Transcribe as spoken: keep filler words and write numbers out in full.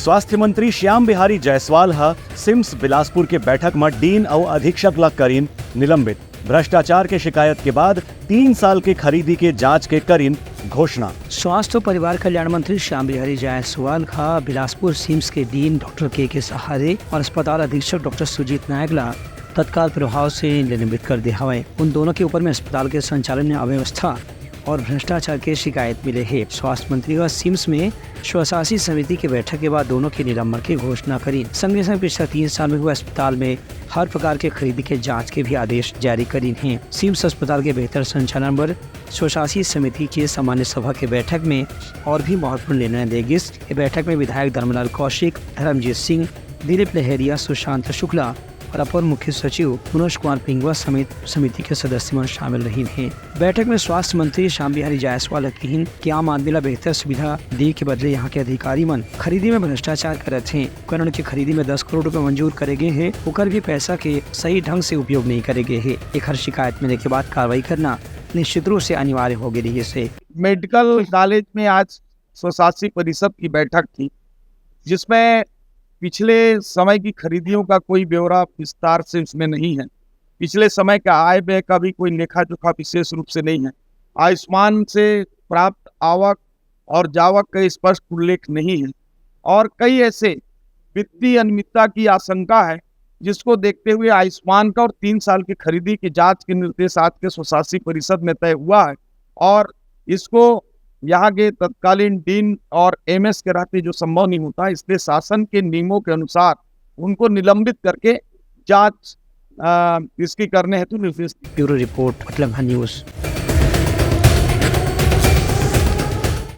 स्वास्थ्य मंत्री श्याम बिहारी जायसवाल ह सिम्स बिलासपुर के बैठक म डीन अउ अधीक्षक ला करिन निलंबित। भ्रष्टाचार के शिकायत के बाद तीन साल के खरीदी के जांच के करिन घोषणा। स्वास्थ्य अउ परिवार कल्याण मंत्री श्याम बिहारी जायसवाल ह बिलासपुर सिम्स के डीन डॉक्टर के के सहारे और अस्पताल अधीक्षक डॉक्टर सुजीत नायक ला तत्काल प्रभाव से निलंबित कर दे हवय। उन दोनों के ऊपर में अस्पताल के संचालन में अव्यवस्था और भ्रष्टाचार के शिकायत मिले हे। स्वास्थ्य मंत्री ह सिम्स में स्वशासी समिति के बैठक के बाद दोनों के निलंबन के घोषणा करिन। संगे संग पिछला तीन साल में हुए अस्पताल में हर प्रकार के खरीदी के जांच के भी आदेश जारी करिन हे। सिम्स अस्पताल के बेहतर संचालन बर स्वशासी समिति के सामान्य सभा के बैठक में और भी महत्वपूर्ण निर्णय दे गिस। ये बैठक में विधायक धर्मलाल कौशिक, धर्मजीत सिंह, दिलीप लहेरिया, सुशांत शुक्ला और अपर मुख्य सचिव मनोज कुमार पिंगुआ समेत समिति के सदस्य मन शामिल रहिन हे। बैठक में स्वास्थ्य मंत्री श्याम बिहारी जायसवाल ह किहिन कि आम आदमी ला बेहतर सुविधा दे के बदले यहाँ के अधिकारी मन खरीदी में भ्रष्टाचार करत हे। कानून के खरीदी में दस करोड़ रुपए मंजूर करे गे हे, ओकर भी पैसा के सही ढंग से उपयोग नहीं करे गे हे। एखर शिकायत मिले के बाद कार्रवाई करना निश्चित रूप से अनिवार्य हो गे रहिस हे। मेडिकल कॉलेज में आज स्वशासी परिषद की बैठक थी, जिसमें पिछले समय की खरीदियों का कोई ब्यौरा विस्तार से उसमें नहीं है। पिछले समय का आय व्यय का भी कोई लेखा जोखा विशेष रूप से नहीं है। आयुष्मान से प्राप्त आवक और जावक का स्पष्ट उल्लेख नहीं है और कई ऐसे वित्तीय अनियमितता की आशंका है, जिसको देखते हुए आयुष्मान का और तीन साल की खरीदी की जांच के निर्देश आज के स्वशासी परिषद में तय हुआ है और इसको यहाँ के तत्कालीन डीन और एमएस के रहते जो संभव नहीं होता, इसलिए शासन के नियमों के अनुसार उनको निलंबित करके जांच, अ, इसकी करने हेतु निर्देश दिए। ब्यूरो रिपोर्ट, मतलबहा न्यूज।